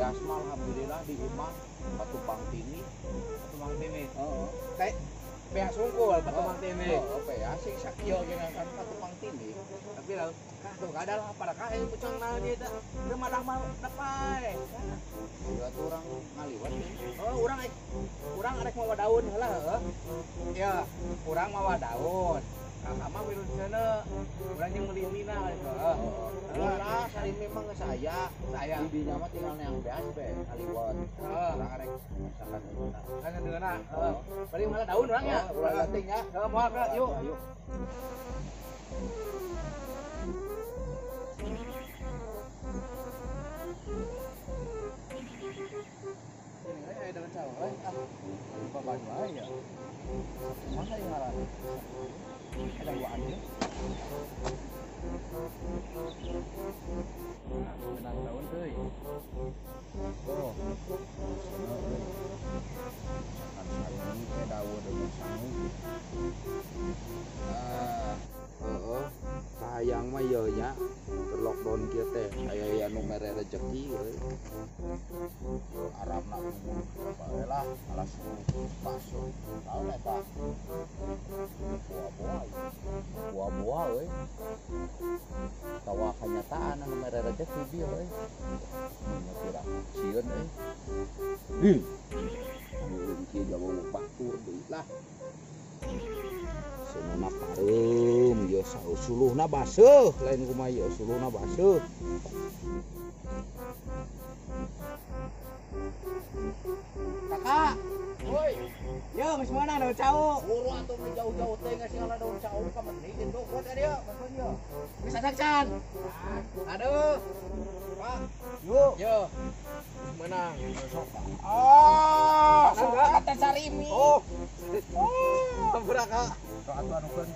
Beas mah alhamdulillah di imah patupang tini. Patupang tini. Heeh. Teh beas unggul patupang tini. Heeh, beas sing sakieu ge kan patupang tini. Tapi lah kah tuh kada lah para kah ieu pucang naon ieu teh. Teu madah mah dapai. Ieu atuh urang ngaliwat. Oh, urang urang arek mawa daun heula heuh. Ya, urang mawa daun. Kakak mah wirun seuneu. Urang jeung meuli mina heuh. Ulah sarimi mah geus aya. Saya di dinya mah tinggal neang beas be ngaliwat. Heeh, urang arek masakan deungeunna. Kan deungeunna. Heeh. Bari malah daun urang nya. Urang leutik nya. Heeh, moal ka yuk. Yuk. Ini aya daun cau euy. Ah, lupa baju aya. Masa ieu ngaran? Ada dua aja. Nah, menang daun euy. Oh. Masakan sarimi teh daun dengan sangu. Ah, heeh. Kahayang mah ieu nya keur lockdown kieu teh aya anu mere rejeki euy. Arabna bae lah alas bakso. Naon eta? Buah-buah. Buah-buah euy. Tawa kanyataan anu mere rejeki bieu euy. Mun kira sieun euy. Dih. Anu kieu jawa batur deui lah. Seunana pareum ieu suluhna baseuh lain kumaha ieu suluhna baseuh. Kakak, woi, yo geus meunang daun cau. Buru atuh mah jauh-jauh teh ngasih ngala daun cau ka mending gitu buat dia maksud ieu. Geus asak can. Aduh. Pak, yuk. Yo. Geus meunang. Ah, sok kata sarimi. Oh. Oh, ampura Kak. Sok atuh anukeun.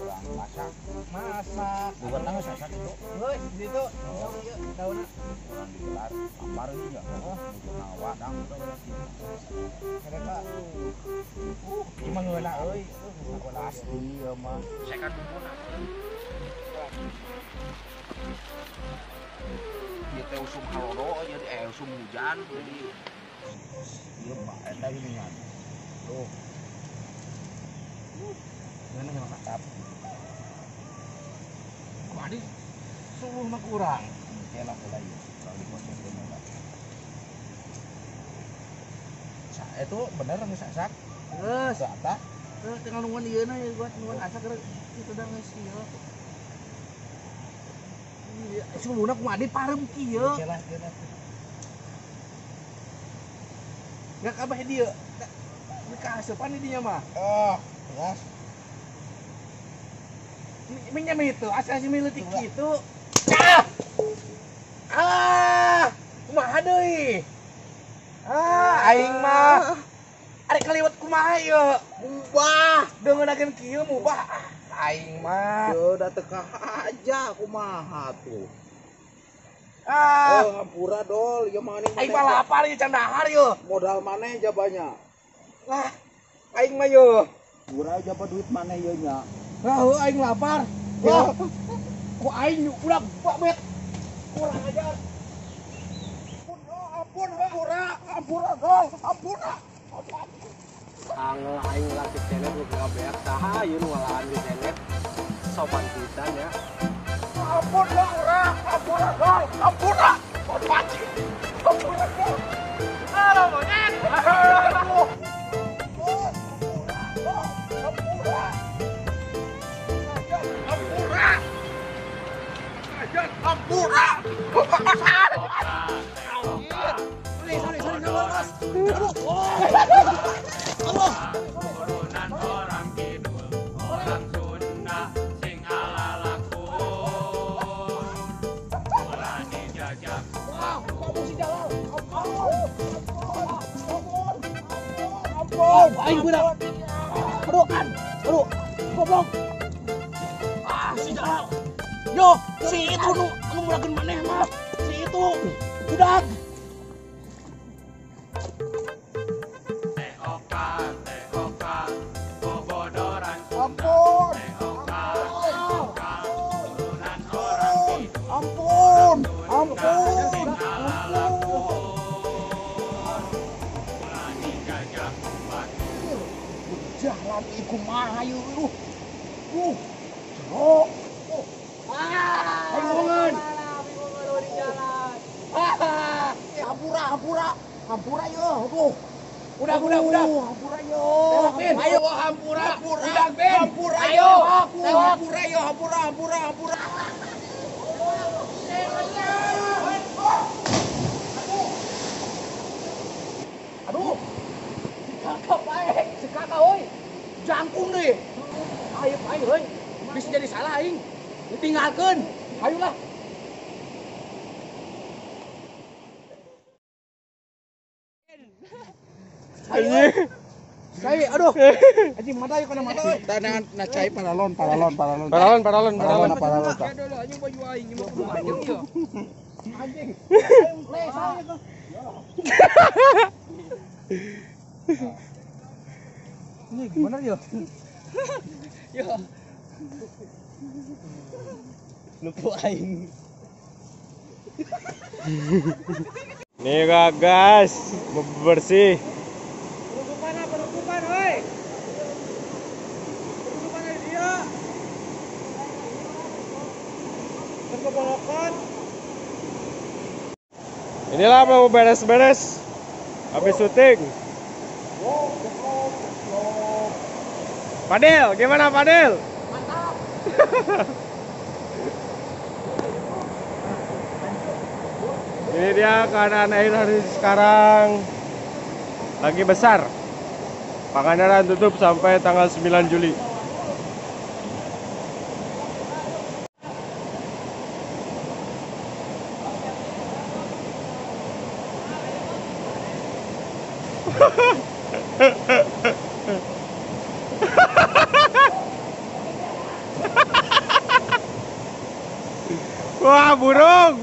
Urang masak. Masak. Bukan geus asak itu. Geus di situ. Oh. Ieu daunna. Urang digelar lapar ieu nya. Heeh, nuju ngawadang Mereka. Ieu mah ngeunah euy. Pasti ieu mah. Sekan bumbuna. Ieu teh usum halodo jadi usum hujan jadi ieu mah eta geuningan. Tuh. Ngeunah ya mantap. Kumaha deui? Suluh mah kurang. Kela heula ieu. Urang dikosongkeun heula. Sa itu bener geus asak. Geus. Teu atah. Heuh, tinggal nungguan ieu na buat nungguan asak geus itu da geus ieu. Iya, suluhna kumaha deui pareum kieu. Kela kela. Enggak kabeh dieu. Kaasupan di dinya mah. Oh, geus. Minya mah itu, asa si leutik kitu. Ah! Ah! Kumaha deui? Ah, aing mah arek kaliwat kumaha ieu? Mubah, deungeun kieu mubah. Aing mah. Yo da teu aja kumaha tuh. Ah, oh, hampura dol, ieu mah aing aing mah lapar ieu can dahar ieu. Modal maneh jabanya. Lah, aing mah yo. Hampura jaba duit maneh ieu nya. Lah, heuh aing lapar. Wah. Ku aing udah bet. Kurang ajar. Ampun, hampura, hampura dol, hampura. Angel aing laki cenet nu gabeak saha ieu nu ngalahan di cenet. Sopan pisan ya. Ampun, hampura, hampura dol, hampura. Pacik. Hampura dol. Aduh, monyet. Aduh. Hampura. Hampura. Hampura. Aduh. Turunan orang kidul, orang Sunda sing ala lakon. Mulane jajak. Ampun, aing budak. Aduh, aduh, goblok. Ah, si Jalal. Yo, si itu nu anu mulakeun maneh mah. Si itu. Budak. Ampun. Ampun. Ampun. Ampun. Jalan ieu kumaha ieu? Jero. Bingungan. Bingungan di jalan. Hampura, hampura. Hampura yo. Aduh. Udah. Hampura yo. Tewak, ayo hampura. Udah, Ben. Hampura yo. Hampura yo, hampura, hampura, hampura. Aduh. Si kakak baik, si kakak oi. Jangkung deh. Ayo aing euy. Bisa jadi salah aing. Ditinggalkeun. Ayolah. Ayo. Cai, aduh. Anjing mata yuk kana mata euy. Tangan na cai paralon. Paralon. Aduh, anjing baju aing mah kudu anjing ieu. Anjing. Lesan Ini gimana ya? Ya. Lupa aing. Nih guys, bersih. Penutupan, woi. Penutupan dari dia. Terkebolokan. Inilah mau beres-beres habis syuting. Padel, gimana Padel? Mantap. Ini dia keadaan air hari sekarang lagi besar. Pangandaran tutup sampai tanggal 9 Juli. Wah, burung.